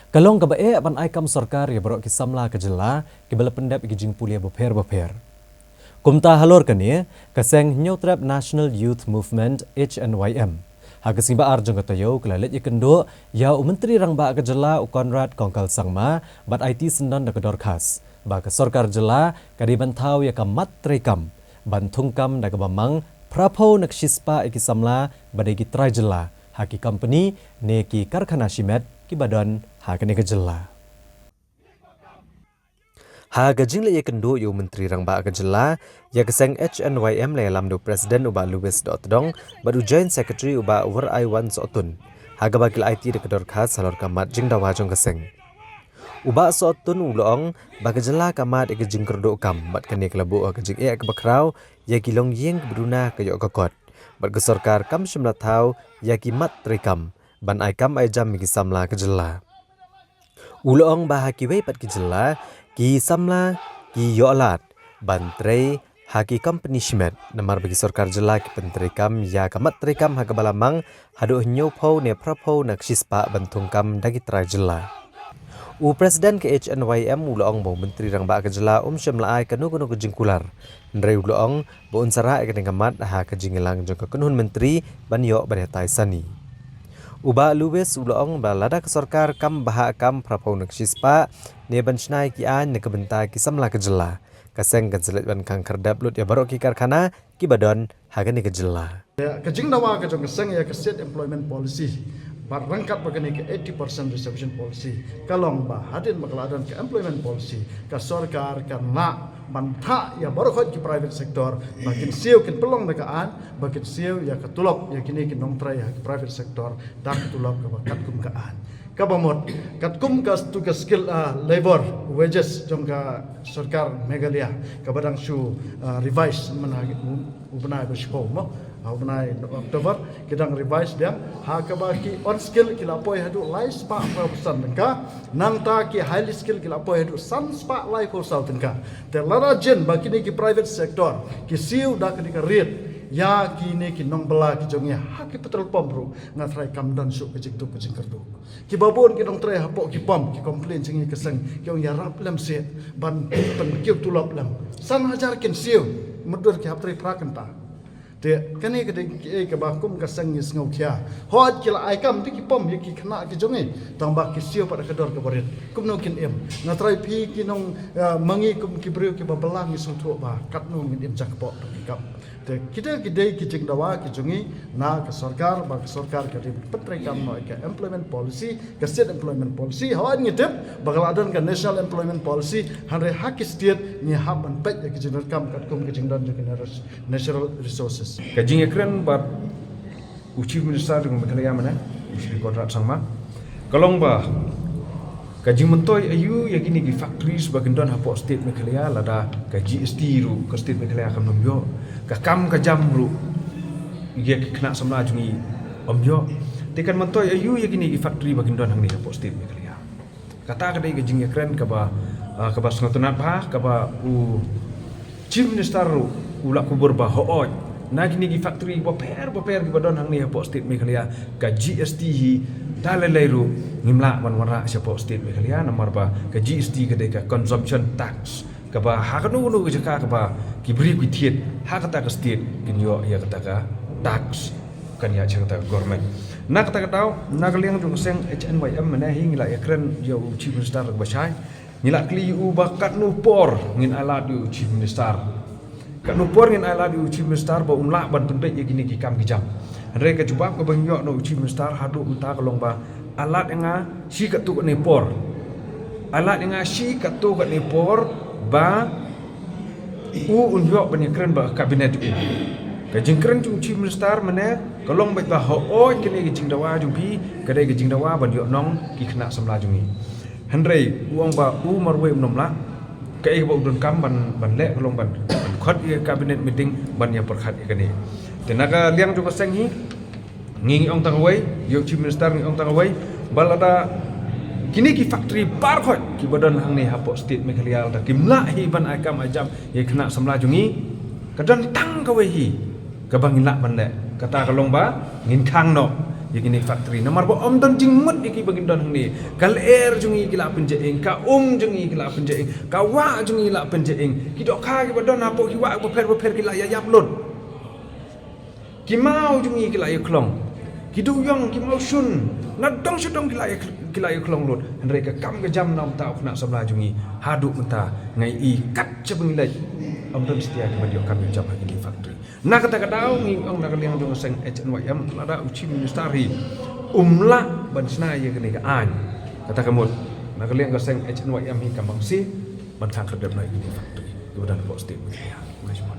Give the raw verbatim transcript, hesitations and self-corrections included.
Ka long kaba eh ban ai kam sorkar ïa baroh ki samla ka jylla kiba la pyndep ïa ki jingpule bapher bapher. Kumta halor kane, ka seng Hynñiewtrep National Youth Movement, H N Y M, ha ka sngi ba ar jong ka taïew ka la leit ïakynduh ïa u Myntri Rangbah ka jylla u Conrad Kongkal Sangma bad aiti syndon da ka dorkhas ba ka sorkar jylla ka dei ban thaw ïa ka mat treikam ban thungkam da kaba mang phraphew na ka shispah ïa ki samla ba dei ki trai jylla ha ki kompani ne ki karkhana shimet kiba don ha kane ka jylla. Ha ka jingleit ïakynduh ïa u Myntri Rangbah ka jylla, ïa ka seng H N Y M la ïalam da u President u Bah Louis Dohtdong bad u Joint Secretary u Bah Waraiwan Sohtun, ha kaba ki la aiti da ka dorkhas halor ka mat jingdawa jong ka seng. U Bah Sohtun u la ong ba ka jylla ka mad ïa ka jingkyrduh kam bad kane ka la buh ha ka jingeh kaba khraw ïa ki longïing kiba duna ka ïoh ka kot, bad ka sorkar kam shym la thaw ïa ki mat treikam ban ai kam ai jam ïa ki samla ka jylla. U la ong ba ha kiwei pat ki jylla ki samla ki ïoh lad ban trei ha ki kompani shimet, namar ba ki sorkar jylla ki pyntreikam ïa ka mat treikam ha kaba la mang haduh hynñiewphew ne phraphew na ka shispah ban thungkam da ki trai jylla. U President ka H N Y M u la ong ba u Myntri Rangbah ka jylla um shym la ai kano kano ka jingkular, hynrei u la ong ba un sa rah ïa kane ka mat ha ka jingïalang jong ka kynhun myntri ban ïoh ban ïatai sani. U Bah Louis u la ong ba lada ka sorkar kam bhah kam phraphew na ka shispah ne ban shna ïa ki aiñ na ka bynta ki samla ka jylla, ka seng kan sa leit ban khang khyrdep lut ïa baroh ki karkhana kiba don ha kane ka jylla. Ka jingdawa ka jong ka seng ïa ka State Employment Policy bad ryngkat bad kane ka eighty percent reservation policy ka long ba hadien ba ka la don ka employment policy, ka sorkar kan lah ban thah ïa baroh khoit ki private sector ba kin siew, kin pynlong da ka aiñ ba kin siew ïa ka tulop ïa kine ki nongtrei ha ki private sector da ka tulop kaba katkum ka aiñ. Kaba mut, katkum ka stu ka skill, ah, labor wages jong ka sorkar Meghalaya kaba dang shu, ah, revise mynta u, u bnai ba shiphew mo, ah, u bnai October ki dang revise biang, ha kaba ki unskilled ki la poi haduh lai spah phraphew san tyngka, nangta ki highly skilled ki la poi haduh san spah laiphew saw tyngka. Te lada jin ba kine ki private sector ki siew da kane ka rate ïa kine ki nongbylla ki jong ngi ha ki petrol pump ruh, nga tharai kam don shuh ka jingduk ka jingkyrduh. Kiba bun ki nongtrei hapoh ki pump ki complain jong ngi ka seng, ki ong ïarap lem seh ban pynkiew tulop lem. San hajar kin siew, mutdur ki hap trei phra kynta. Te kane ka dei kaei kaba kum ka seng ngi sngewkhia. Hooid ki la ai kam te ki pump ïa ki khynnah ki jong ngi, tang ba ki siew pat ha ka dor kaba rit. Kumno kin im? Nga tharai phi ki nong, eh, ma ngi kum ki briew kiba bylla ngi sngewthuh ba katno ngin im jingkpoh tang ki kam. Te kita ki dei ki jingdawa ki jong ngi na ka sorkar, ba ka sorkar ka dei pyntreikam noh ïa ka employment policy, ka state employment policy. Hooid ngi tip ba ka la don ka national employment policy, hynrei ha ki state ngi hap ban peit ïa ki jingdonkam katkum ka jingdon jong ki natural resources. Ka jingïakren bad u Chief Minister jong Meghalaya mynne, u Shri Conrad Sangma, ka long ba ka jingmyntoi aïu ïa kine ki factories ba kin don hapoh state Meghalaya lada ka G S T ruh ka state Meghalaya kam nym ïoh, ka kam ka jam ruh ïa ki khynnah samla jong ngi ym ïoh. Te kan myntoi aïu ïa kine ki factory ba kin don hangne hapoh state Meghalaya? Kata ka dei ka jingïakren kaba, ah, kaba sngewtynnat bha, kaba u Chief Minister ruh u la kubur ba hooid, na kine ki factory bapher bapher kiba don hangne hapoh state Meghalaya, ka G S T hi da lei lei ruh ngim lah ban wanrah shapoh state Meghalaya, namar ba ka G S T ka dei ka consumption tax, kaba ha kano kano ka jaka kaba ki briew ki thied ha kata ka state kin ïoh ïa kata ka tax, kan ïaid sha kata ka government. Na kata ka daw, na ka liang jong ka seng H N Y M mynne hi ngi la ïakren ïa u Chief Minister kaba shai. Ngi la kylli ïa u ba katno por ngin ailad ïa u Chief Minister, katno por ngin ailad ïa u Chief Minister ba un lah ban pynbeit ïa kine ki kam ki jam. Hynrei ka jubab kaba ngi ïoh na u Chief Minister haduh mynta ka long ba ailad ïa nga shi katto katne por, ailad ïa nga shi katto katne por ba u un ïoh ban ïakren bad ka cabinet u. Ka jingkren jong u Chief Minister mynne ka long beit ba hooid kane ka jingdawa jong phi ka dei ka jingdawa ban ïoh nong ki khynnah samla jong ngi. Hynrei u ong ba u marwei um nym lah, kaei kaba u donkam ban, ban leh ka long ban, ban khot ïa ka cabinet meeting ban ïa pyrkhat ïa kane. Te na ka liang jong ka seng hi ngi ngi ong tang kawei, ïa u Chief Minister ngi ong tang kawei, ba lada kine ki factory baroh kiba don hangne hapoh state Meghalaya lada kim lah hi ban ai kam ai jam ïa ki khynnah samla jong ngi, ka don tang kawei hi kaba ngin lah ban leh, kata ka long ba ngin khang noh ïa kine ki factory. Namar ba ym don jingmut ïa ki ba kin don hangne. Ka lyer jong ngi ki la pynjaing, ka um jong ngi ki la pynjaing, ka wah jong ngi la pynjaing. Ki dohkha ki ba don hapoh ki wah bapher bapher ki la ïa ïap lut. Ki maw jong ngi ki la ïa khlong. Ki dewïong, ki maw shun, na dong sha dong ki la ïa khl-, ki la ïa khlong lut. Hynrei ka kam ka jam na u khynnah samla jong ngi haduh mynta nga ïohi kat shaba ngi leit, ym don satia ki ban ïoh kam ïoh jam ha kine ki factory. Na kata ka daw ngi ong na ka liang jong ka seng H N Y M, lada u Chief Minister hi um lah ban shna ïa kane ka aiñ, kata ka mut na ka liang ka seng H N Y M hi kam bang si ban khang khyrdep noh ïa kine ki factory ki ba don hapoh State Meghalaya.